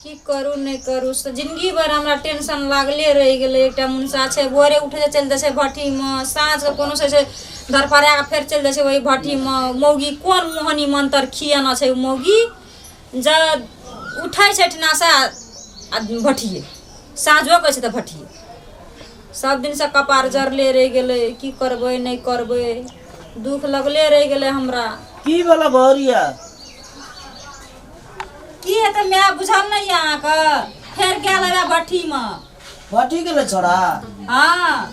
की करू नहि करू से जिंदगी भरि हमरा टेंशन लागले रहि गेलै। एकटा मुनसा छै, भोरे उठै छै चलि जाइ छै भट्ठीमे, साँझके कोनो से छै धरफड़ा कऽ फेर चलि जाइ छै ओहि भट्ठीमे। मौगी कोन मोहनी मंतर खियाना छै ओ मौगी, जब उठै छै एहिठिनासँ आ भट्ठिए, साँझो करै छै तऽ भट्ठिए। सब दिनसँ कपार जरले रहि गेलै, की करबै नहि करबै, दुख लगले रहि गेलै हमरा। की भेल भौरिया? की हेतै माय, बुझल नहि यऽ अहाँके? फेर गेल हेबे भट्ठीमे। भट्ठी गेलै छोड़ा? हँ,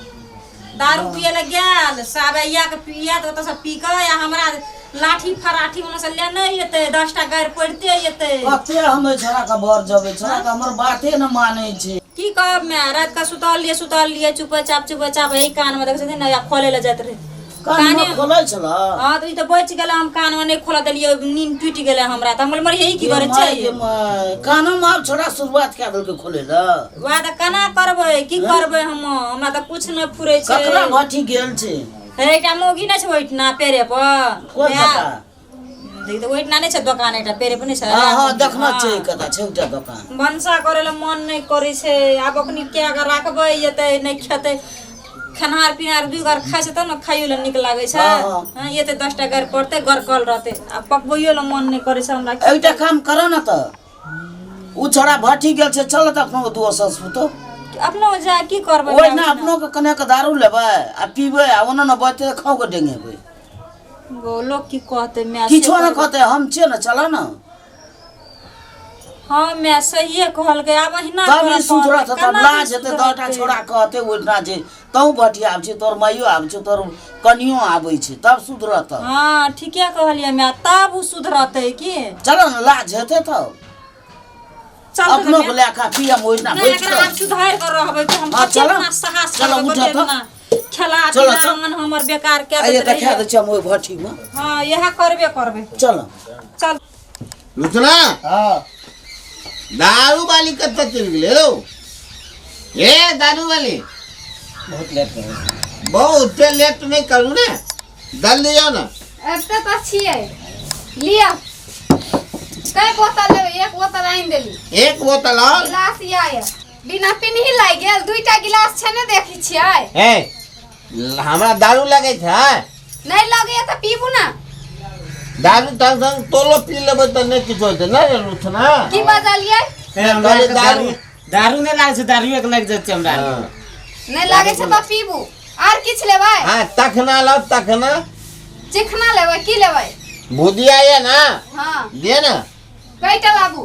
दारू पियै लए गेल साबे के पिया तऽ ओतऽसँ पी कऽ या हमरा लाठी फराठी ओन्नसँ लेने एतै, 10टा गारि पड़िते एतै। कते हम एहि छोड़ा के बर जबै, छोड़ा के हमर बाते न मानै छै। की कहब माय, राति कऽ सुतल रहियै सुतल रहियै चुपेचाप चुपेचाप एहि कानमे देखै छथिन ने, खोलै लए जाइत रहै। कान काने में खोलै छल? हँ, तऽ ई तऽ बचि गेलै, हम कानमे नहि खोलऽ देलियै, नींद टूटि गेलै हमरा, तऽ हम कहलियै मरियै ई की करै छै। कानो में आब छोड़ा शुरुआत कए देलकै खोलै लए। वएह तऽ केना करबै, की करबै हम, हमरा तऽ कुछ नहि फुरै छै। ककरा भट्ठी गेल छै? हे, एकटा मौगी नहि छै ओहिठिना पेरे पर? कोन? वएह। कता? देख तऽ ओहिठिना नहि छै दोकान एकटा पेरे पर नहि छै? हँ हँ, देखना हँ। छै, कता छै एकटा दोकान। भनसा करै लए मन नहि करै छै आब। अखनी कए कऽ राखबै, एतै नहि खेतै, खेनहार पिनहार दू घर खाइ छै तब ने खाइयो लए नीक लागै छै। हँ, हँ। हँ, एतै 10टा गारि पड़तै, गरकल रहतै, आ पकबैयो लए मन नहि करै छै हमरा। एकटा काम करऽ ने तऽ, ओ छोड़ा भट्ठी गेल छै, चल तऽ अपनो दोस पुतो। अपनो जा की करबै? ओहिना अपनो के कने के दारू लेबै आ पीबै आ ओना ने बचतै तऽ खाओ के डेंगेबै। गो लोक की कहतै माय? किछो ने कहतै, हम छियै ने, चल ने। हँ माय, सहिए कहलकै, आब अहिना तब करऽ ई सुधरत पड़तै। तब केना लाज ई हेतै 10टा सुधरतै? छोड़ा कहतै ओहिठिना जे तहूँ भटिया आबै छै, तोहर माइयो आबै छै, तोहर कनियो आबै छै, तब सुधरत। हँ, ठीके कहलियै माय, तब ओ सुधरतै की। चल ने, लाज हेतै तब। चल तऽ अपनो माय। के लए कऽ पियम ओहिठिना नहि, बैठ एकरा कऽ। आब सुधारि कऽ रहबै कि हम हँ, कते चलऽ। अपना साहस चलऽ, करबै, उठऽ कते तऽ। अपना खेला चलऽ, पीला चल। मन हमर बेकार कए आइए दैत देखा रहैया। दै छियै हम ओहि भट्ठीमे। हँ, इएह करबे करबै। चल। चल। रुचना। हँ। दारू वाली कतऽ चलि गेलै रौ? ए दारू वाली। बहुत लेट रहै। बहुत लेट नहि करू ने, जल्दी आउ ने। एते तऽ छियै, लिअ, कै बोतल लेबै? एक बोतल आनि देली। एक बोतल और। गिलास या यऽ बिना पिन्ही लागि गेल, दुईटा गिलास छै ने, देखै छियै। हे, हमरा दारू लगै छै? नहि लगैया तऽ पीबू ने। दारू तंग तंग तोलो पी लेबै तऽ नहि किछु होतै ने रे रुचना? की बजलियै? हे, हमरा कहलियै आरके दारू दारू दारू नहि लागै छै, दारुए के लागि जाइ छै हमरा आरके। हँ। नहि लागै छै तऽ पीबू। आर किछु लेबै? हँ, तखना लाउ, तखना। चिकना लेबै की लेबै? भुजिया ये ना? हँ। दिए ना। कैटा लाबू?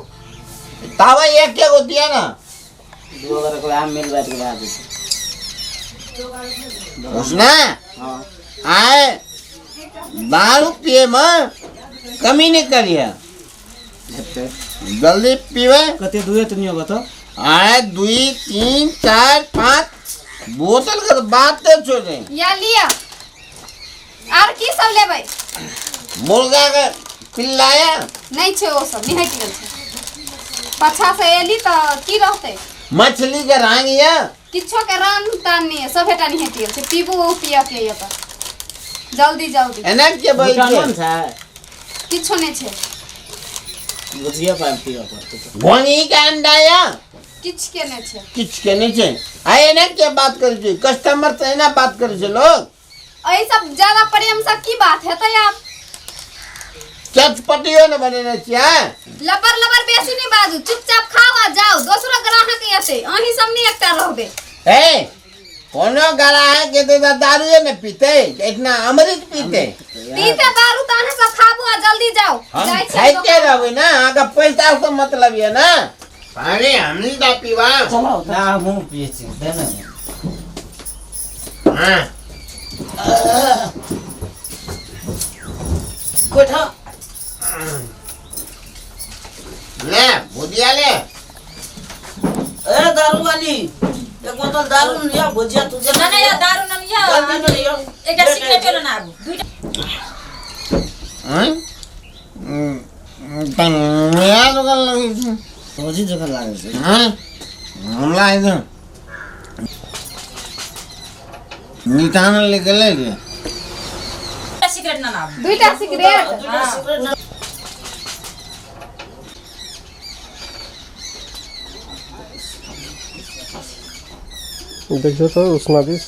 तावा एक एगो दिए ना। दू अगर ओकरा आम मिल बैठ के भए जेतै। उसना। हँ। आए दारू पिए में कमी नहीं करिए। हेतै। जल्दी पीवे। कते दुए तीन गो तऽ? आए 2 3 4 5 बोतल के तो बात तो छोड़ दे। या लिअ, आर की सब लेबै? मुर्गा के पिल्लाया? नहि छै, ओ सब निहटि गेल छै। पाछा से एली तऽ की रहतै? मछली के रांग या? किछो के रान तान नहि सभेटा निहटि गेल छै। पीबू, ओ पियऽ के यऽ तऽ जल्दी जल्दी। एना के बोल भुटानो के ने छै? किछो नहि छै। बुझिए पाबि पियऽ पड़तै तऽ। घोंघी के अंडा या? किछु के नहि छै। किछु के नहीं छै? आ एना के बात करै छै कस्टमर से, एना बात करै छै लोग? एहि सब ज्यादा प्रेम से की बात हेतै आब? चटपटियो ने बनेने छियै। लबर लबर बेसी नहि बाजू, चुपचाप खाओ आ जाओ, दोसरो ग्राहक एतै, अहीं सब नहि एकटा रहबै। हे, कोनो ग्राहक एतै तऽ दारुए ने पीतै, इतना अमृत पीतै? पीते दारू तऽ अहाँ सब खाबू आ जल्दी जाओ। हम जाइ छियै खाइते दोकान। रहबै ने, अहाँके पैसा से मतलब ये ना। पानी हम नहीं दा पीवा। चलो। ना, हमहूँ पियै छी, दे ने। हाँ। कोठा। ले भुजिया ले। ए दारू वाली, एक बोतल दारू ने लिया, भुजिया तुझे। ना ना, या दारू ना लिया। जल्दी में लिया। एकटा सिगरेट ना आबू दुईटा। हैं तऽ नया दुकान लगै छै। भौजी जकाँ लागै छै। हैं, हमरा एकदम निशान ले गेलै रे। एकटा सिगरेट ना आबू। दुईटा सिगरेट। दुईटा सिगरेट। देखियौ तऽ उसना दिस।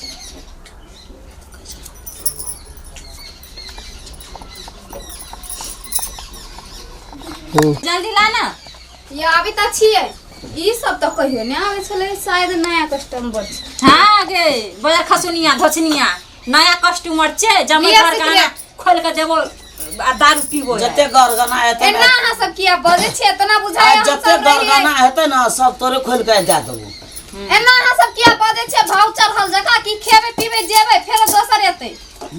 जल्दी ला ना। ये अभी तऽ छियै, ई सब तऽ कहियो नहि आबै छलै, शायद नया कस्टमर छै। हाँ गे बड़ा खसुनिया धोचनिया नया कस्टमर छै, जमा लिअ घर गाना सिगरेट। खोल के देबो आ दारू पीबो। जते गरगना हेतै एना अहाँ सब किया बजै छियै, एतना बुझाइ आ हम जते सब रहियै। गरगना हेतै ने सब तोरे खोलि के दए देबो। एना अहाँ सब किया बजै छियै भाव चढ़ल जकाँ कि खेबै पीबै जेबै फेर दोसर एतै।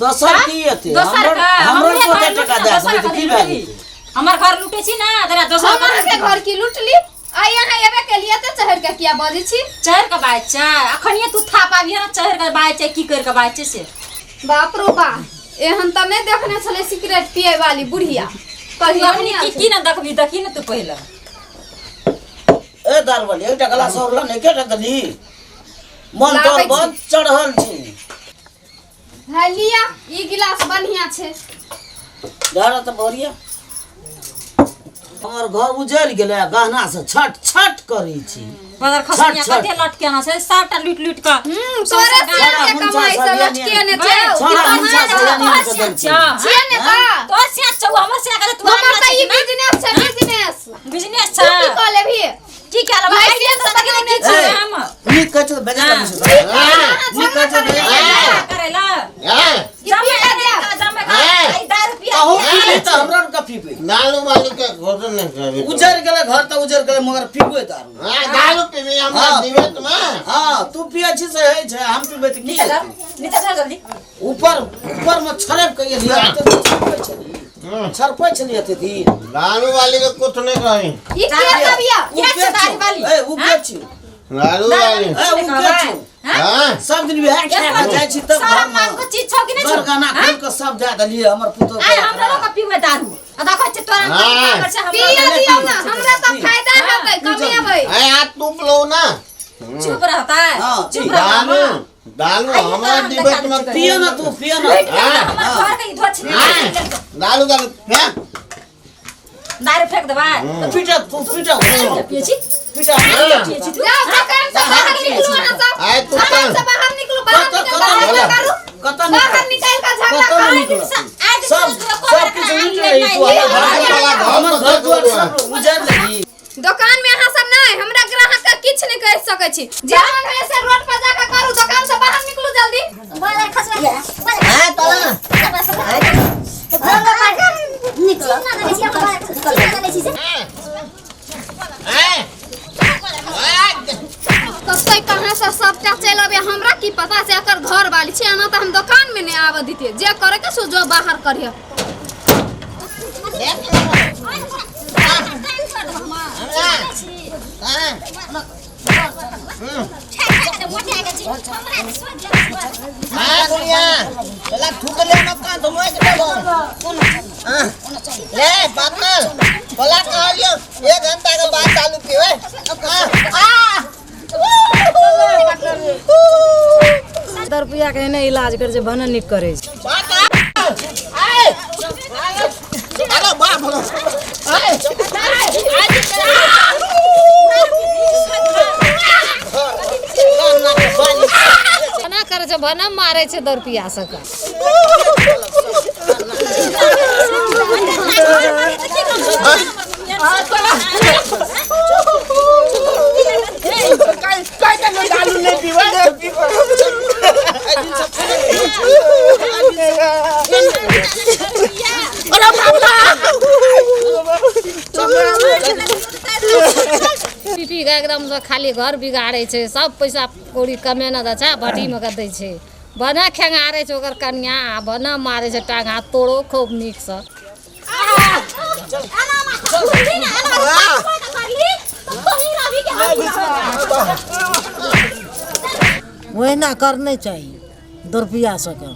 दोसर की एतै? दोसर हमरो का हमरो हमरे गोटे घर टका लूटना, दए दोसर देबै तऽ घर की भए लूटबही? जेतै? हमर घर लूटे छी ना तोरा दोसर हम घर अहाँके घर की लूटली? आइ अहाँ एबे केलियै तऽ चढ़ि के किया बजै छी? चढ़ के बाज छै, अखनिये तू थाप आबिहे ना चढ़ के बाज छै, की कर के बाज छै से? बाप रो बा, एहन तऽ नहि देखने छलै सिगरेट पियै वाली बुढ़िया। तू कहियो अखनी नहि की की ना देखबी, देखी ना तू पहिले। ए दारवली एकटा गिलास और ला ने, एकेटा देली मन लाबै तोर छी। बड़ चढ़ल छै। है लिया, ई गिलास बढ़िया छै। धर तऽ भरिया हमर घर उजड़ि गेलै आ गहना से छट छट करै छी। बदर खसनिया छट, छट। कते लटकेना छै, सबटा लूट लूट के। तोरे छड़ा सियाके हुनका कमाइ से सब लटकेने छै। छड़ा हुनका सब तोहर यानी के सिया देल छै। छौ। छियै ने का? तोहर सिया छौ, हमर सिया के तू हमर तऽ ई बिजनेस छै, बिजनेस। बिजनेस तू छै। की कऽ लेबही? की कऽ लेबै? लाइसेंस आइडिया तऽ बनौने की छै ए, हम? नीक कहै छै तऽ बेजा लगै छै। नीक कहै छै बेजा लगै छै। करैला। हाँ ई पी कऽ देब। जमे हाँ। आई दारू पिया। अहूँ पीबै तऽ हमरो आरके पीबै। दारू वाली के घोषणा नहीं करी। उजड़ गेलै घर तऽ उजड़ गेलै, मगर पीबै दारू। हाँ दारू पीबी हमरा हाँ। जीवित में। हाँ तू पियै छी से होइ छै, हम पीबै तऽ की नीचा हेतै? चल, नीचा चल जल्दी। ऊपर ऊपर मे छड़पि के एलियै, एते दिन छड़पै छलियै, छड़पै छलियै एते दिन। दारू वाली के कुछ नहीं कही। ई के कबिया? उ के के छै दारू छियौ? वाली? ए उ के छियौ? दारू वाली। ए उ के छियौ? हाँ सब दिन वएह खा के जाइ छी तब सारा घरमे। माल के चीज छौ कि नहि छौ? गरगना खोलि के सब दए देलियै हमर पुतोह के। आइ हमरा लोग पीबै दारू। आ देखै छी तोरा हाँ। पावर छै, हमरा पिया दियौ ना, हमरा तऽ फायदा हेतै, कमेबै। अरे हाथ तूप लो ना। चुप रहता। हाँ, चुप रहता। दारू दारू आइए तो हमारा हम जीवित देखा में दै पिय ना तू, पिय ना। हाँ हमर घर के ई धोछि दारू दारू फेंक। दारू फेंक देबै। पीटा तू, पीटा पियै छी, पीटा। पियै छी तू। जाओ दुकान से बाहर निकलू अहाँ सब। आए तू दुकान से बाहर निकलू, बाहर कतऽ निकल, बाहर कतऽ करू। कतऽ बाहर निकल के झगड़ा कतऽ करू। निकलत? आज सब सब किछु लूटि रही तू हमर घर, हमर घर दुआर सब उजाड़ि देलही। दुकान में अहाँ सब नहीं, हमरा ग्राहक के किछ नहीं कह सकै छी। जे मन होय से रोड पर जाके करू, दुकान से बाहर निकलू जल्दी। हाँ तोला कतै कहाँ से सबटा चलि अबै, हमरा की पता से एकर घर वाली छै। एना तऽ हम दुकान में नहीं आबऽ दितियै। जे करे के सो जो बाहर करिय। हाँ गुड़िया चला थूक ले ना कान तो मोय के देबो। हाँ ले पार्टनर बोला कहलियो 1 घंटा के बाद चालू पीवे। हाँ 10 रुपया के एने इलाज कर छै, भने नीक करै छै। अरे बाप रे। एना करै छै, भने मारै छै 10 रुपया सबके। दारू नहीं पीवे। पी पी के एकदम से खाली घर बिगाड़ै छै, सब पैसा कौड़ी कमेने दै छै, भट्टीमे के दै छै। भने खेंगारै छै ओकर कनिया, आ भने मारै छै टांग हाथ तोड़ो खूब नीकसँ। ओहिना करने चाही दुरुपया सबके।